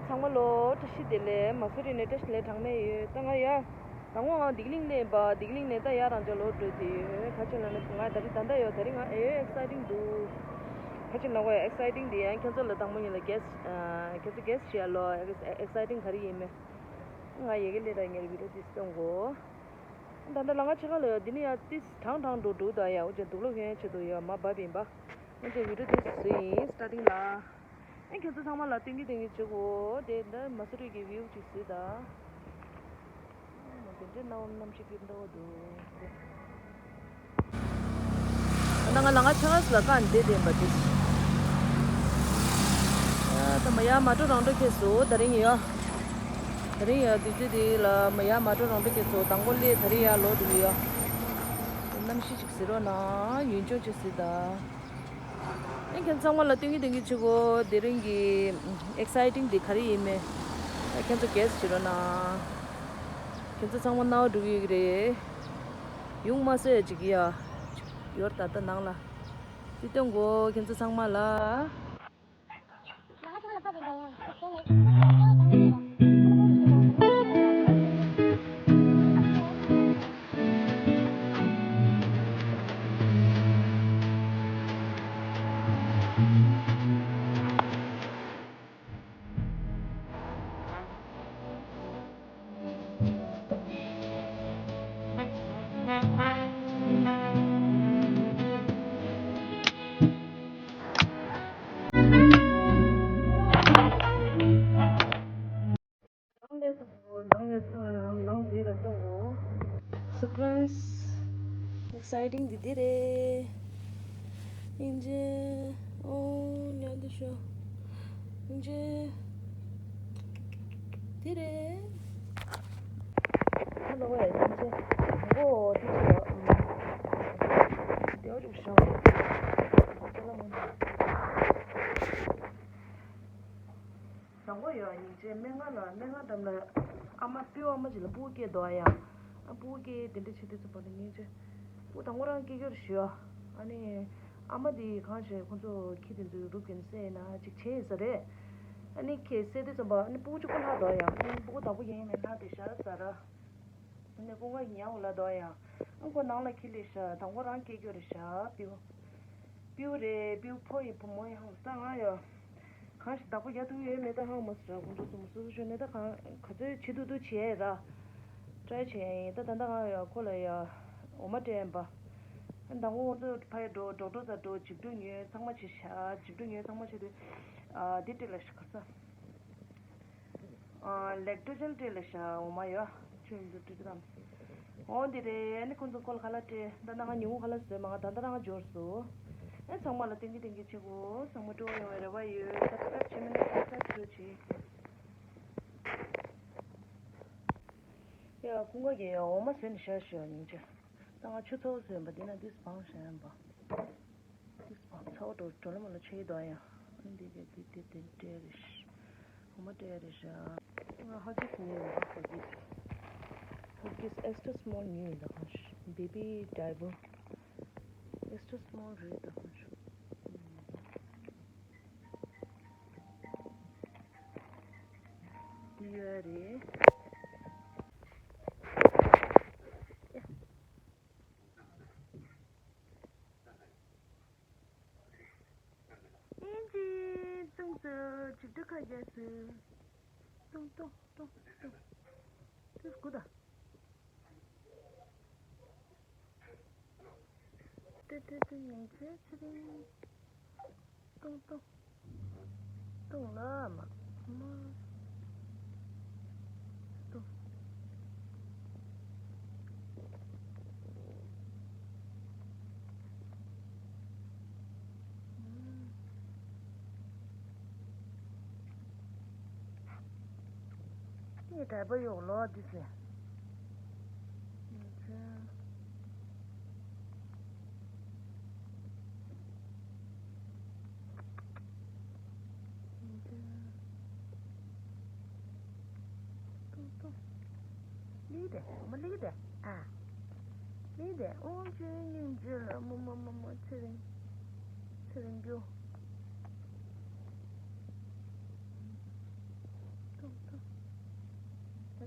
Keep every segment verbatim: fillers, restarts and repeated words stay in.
ཚང་མ་ལོ་བཀྲ་ཤིས་བདེ་ལེགས། མ་སུ་རི་ནས་བཀྲ་ཤིས་བདེ་ལེགས་གྲངས་མེད་ཡོད། ད་ང་ཡ་ད་ངོ་ང་ལྡི་ལི་ནས་ཡིན་པ། ལྡི་ལི་ནས་ད་ཡ་རང་ཅག་ལོ་འགྲོ་དེ་ཡོད། ག་ཅི་ལ་ནི་ང་ད་རི་ད་ལྟ་ཡོད། ད་རི་ང་ཨེ་ཨེག་སའི་ཊིང་འདུག་ག་ཅི་ལ་ངོ་ཨེག་སའི་ཊིང་དེ་ཡང་ཁྱེད་ཚོ་ལ་དང་པོ་ཉིད་ལ་གེ་སི་ཁྱེད་ཚོ་གེ་སི་བྱེད་ཡ་ལོ། ཨེག་སའི་ཊིང་ག་རེ་ཡིན་མེད། ང་ཡི་གེ་ལས་ད་ངའི་བི་ཌིའོ་དེ་སྟོན་གོ། ད་ལྟ་ལ་ང་ཕྱི་ཁ་ལ་ཡོད། འདི་ནི་ཡ་ཏིས་གྲང་གྲང་འགྲོ་འགྲོ་ད་ཡ། འོ་ཅེ་འདུག་ལོ་ཧེ་ཆེ་འདུག་ཡ། མ་བབ་ཡིན་པ། འོ་ཅེ་བི་ཌིའོ་དེ་བཟོས་ཡིན་སི་ཊར་ཊིང་ལ། ཨེ་ཁྱེད་ཚོ་ཚང་མ་ལ་སྟོན་གི་སྟོན་གི་བྱེད་གོ། དེ་འདི་མ་སུ་རི་གི་བིའུ་ཅིག་བཟོས་ད། དེ་འདྲའི་གནམ་གཤིས་སྐྱིད་པོ་འདུག་ད་ང་ལ་ང་ཆང་ས་ལ་ཀ་འདི་དེ་འབའ་དེ། ད་མ་ཡ་མ་འགྲོ་རང་འགྲོ་ཁེལ་སོང་། ད་རིང་ཡ། ད་རིང་ཡ་དུས་ཚོད་དེ་ལ་མ་ཡ་མ་འགྲོ་རང་འགྲོ་ཁེལ་སོང་། དང་པོ་ལས་ད་རིང་ཡ་ལོ་འདུག་ཡ། གནམ་གཤིས་ཅིག་ཟེར་རོགས་གནང་། ཡུན་ཅུང་ཅིག་ཟེར་ད། ཨེ་ཁྱེད་ཚང་མ་ལ་སྟོན་གི་སྟོན་གི་བྱེད་གོ། དེ་རིང་གི་ཨེག་སའི་ཊིང་དེ་ག་རེ་ཡིན་མེད། ཨེ་ཁྱེད་ཚོ་གེ་སི་བྱེད་རོགས་གནང་། ཁྱེད་ཚོ་ཚང་མ་རྣ་བ་འགྲོ་གི་ཡོད་ཀྱི་རེད། ཡོང་མ་སོང་ཡ་ཅིག་ཡ། ཡོར་ད་ལྟ་ནང་ལ། དེ་སྟོན་གོ་ཁྱེད་ཚོ་ཚང་མ་ལ། Surprise. Exciting དེ་འདི་རེད། སྙིང་རྗེ། ཨོ་ཉལ་དུ་ཤོག་སྙིང་རྗེ། དེ་རེད། ཧ་ལོ་ཝེ་སྙིང་རྗེ། ཨོ་དེ་ཆེ་ལ། དེ་འོ་ཅིག་ཤོག་དེ་ལ་མོ། དང་པོ་ཡོད་སྙིང་རྗེ། སྨན་ཁང་ལ། སྨན་ཁང་འགྲམ་ལ་ཨ་མ། སྤྲེའུ་ཨ་མ་ཅིག་ལ་སྤུ་གུ་སྐྱེས་འདུག་ཨ་ཡ། ཨ་སྤུ་གུ་སྐྱེས་དེ་འདྲ་བྱེད་དུས་ཙམ་པ་ལ་སྙིང་རྗེ། སྤུ་གུ་དང་པོ་རང་སྐྱེས་རྒྱུར་ཞུ། ཨ་ནི་ཨ་མ་དེ་གང་བྱས་ཁོང་ཚོ་ཁྱི་དེ་ཚོའི་རུབ་ཀྱིན་བསད་ན་ཅིག་བྱས་ཡིན་ས་རེད། ཨ་ནི་ཁྱི་བསད་དུས་ཙམ་པ་ཨ་ནི་སྤུ་གུ་གཅིག་པོ་ལྷག་འདུག་ཨ་ཡ། ཨ་ནི་སྤུ་གུ་བདག་པོ་ཡིན་མིན་ལྷག་དེ་ཤ་ཟ་ར། ནས་ཀུན་དགའ་ཉལ་འོ་ལ་དོ་ཡ། ཨང་ཁོ་ནང་ལ་ཁྱི་ལས་ཤ། དང་པོ་རང་སྐྱེ་རྒྱུ་རེད་ཤ། སྤྲེའུ། སྤྲེའུ་རེད། སྤྲེའུ་ཕོ་ཡི་བུ་མོ་ཡི་ཧང་སང་ང་ཡོ། གང་ཞིག་བདག་པོ་རྒྱག་ཐུབ་ཡོད་མེད་ད་ཧང་མ་སི་ར། ཁོང་ཚོ་སུ་མོ་སོ་སོ་ཆོད་ནས་ད་གང་ག་ཚོད་བྱེད་ཐུབ་ཐུབ་བྱེད་ཡ་ར། ཊ་རའི་བྱེད་ཡ་ཡིན། ད་ད་ད་ང་ཡ་ཁོ་ལ་ཡ་འོ་མ་སྤྲད་ཡིན་པ། དང་པོ་ཁོང་ཚོ་ཕ་ཡ་འགྲོ་འགྲོ་འགྲོ་ས་འགྲོ། ཇིབ་འགྲོ་ཉོས་ཚང་མ་བྱེད་ཤ། ཇིབ་འགྲོ་ཉོས་ཚང་མ་བྱེད་དུས། ཨ་དེ་སྤྲད་ལ་ཤ་ག་ས། ལེག་ཏོ་ཇེན་སྤྲད་ལ་ཤ། འོ་མ་ཡོ། ཆུ་ཡིན་དུ་སྤྲད་དམ། འོ་འདི་རེད། ཨ་ནི་ཁོང་ཚོ་ཁོ་ལ་ཁ་ལག་སྤྲད། ད་ད་ང་ཉིན་གུང་ཁ་ལག་བཟོས་མ། ང་ད་ད་རང་འབྱོར་སོང་། ཨེ་ཚང་མ་ལ་ཏིང་གི་ཏིང་གི་བྱེད་དགོས། ཚང་མ་སྤྲོ་བོ་ཡོང་བའི་རེ་བ་ཡོད། སབ་སི་ཀ་རབ་བྱེད་མི་ནི་སབ་སི་ཀ་རབ་བྱོས་བྱེད། ཡ་ཁོང་ག་གི་འོ་མ་བཟོས་ནས་ཤ་ཤོད་སྙིང་རྗེ། ད་ང་ཆུ་ཚ་བོ་བཟོས་པ་འདི་ན་འདི་སྤང་ཤ་ཡིན་པ། ཚ་བོ་འགྲོ་འགྲོ་ལ་མ་ལ་ཆེ་གི་འདུག་ཡ། འདི་ག་འདི་འདི་འདི་སྤྲད་རེད། འོ་མ་སྤྲད་རེད་ཤག་ང་ཧ་གིས་ཉོས་ཡིན་ད། ཧ་གིས། ཧ་གིས་extra small ཉོས་ཡིན་ད། གང་ཤག baby diaper extra small རེད་ད། གང་ཤག་འདི་ཡོད་རེད། ཨིན་ཇི་ཏུང་ཏུ་ཇི་ཏུ་ཁ་རྒྱ་སུ། ཏུང་ཏུང་ཏུང་ཏུང་། ཏུ་སྐུ་ད། ཏུ་ཏུ་ཏུ་ཉིང་ཆེ་ཆི་རིང་། ཏུང་ཏུང་། ཏུང་ལ་མ། མ། ཏུང་། ངས་དྲ་པ་ཡོག་ལོག་འདི་ཟེར། ཏུང་ཏུང་། ལི་དེ་མ་ལི་དེ་ཨ། ལི་དེ་ཨོང་ཅུན་སྙིང་རྗེ་ལ་མོ་མོ་མོ་མོ་ཚེ་རིང་། ཚེ་རིང་རྒྱུ།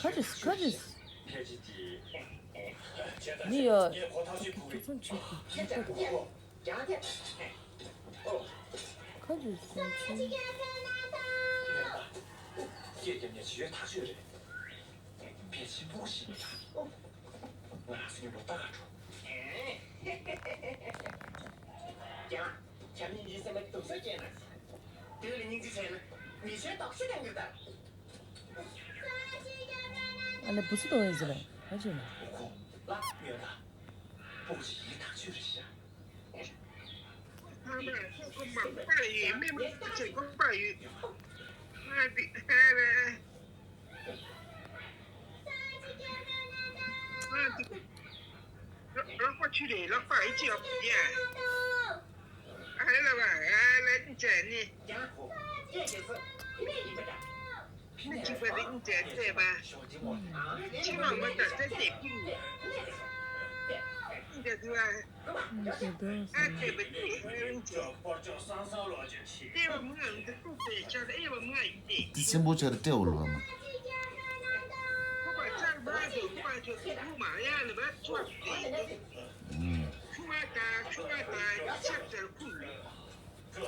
ཁ་རིས་ཁ་རིས། ནི་ཡ། ཐུག་ཚོང་བྱེད་ཀྱི་ཁྱེད་ད། ཁ་རིས་སུ་ཆུ། ཕལ་ཆེར་སྤུ་གུ་ཞིག་ཡིན་ད། ང་རང་ཚོ་མཉམ་པོ་ལྟ་ག་འགྲོ། ཁྱེད་རང་ཁྱེད་རང་གཉིས་ཀྱི་སེམས་པ་སྡུག་སོ་སྐྱེས་ན། དེ་ལ་སྙིང་རྗེ་ཆེ་ན་མི་ཆོས་དོགས་གཞི་དང་གི་ད། ཨ་ལེ་བུ་ཚོ་དོ་ཡིན་ཟེར་བས་ཧ་ཅང་ན། ཁོ་ལ་ཉོན་ད། སྤུ་གུ་ཞིག་ཡིན་ཐག་ཆོད་རེད་ཤག་ཁོང་པ་པ་ཡོད་མི་མི་ཚེ་ཁོང་པ་ཡོད། ང་འདི་ཨ་རེ། ང་འདི་ལག་པ་ཆུ་རེད་ལག་པ་ཨི་ཅི་ཨ་པུ་ཡ། ཨ་ལ་བ་ཨ་ལ་ཅི་ནི། མི་གཅིག་པ་དེ་ཨིན་ཅེ་བཙས་པ། ཕྱི་མ་མི་དང་བཙས་བཙས་ཕིང་ནས། ཨིན་ཅེ་དུ་བ། ཨ་བཙས་པ་དེ་ཧེ་རིན་ཅེ། ལྟེ་བ་མི་ང་འདི་ཀུ་པའི་ཆ་ལྟེ་བ་མི་ང་ཡིན་ཏེ། དེ་ཆེན་པོ་ཆགས་རེ་སྤྲེའུ་ལོ་བ་མ། ཁུ་པ་ཆར་བ་དེ་ཁུ་པ་ཆོ་དེ་ཁུ་མ་ཡ་ལ་བ་ཚོ་དེ། ཆུ་བ་དང་ཆུ་བ་དང་ཆར་ཆར་ཁུ།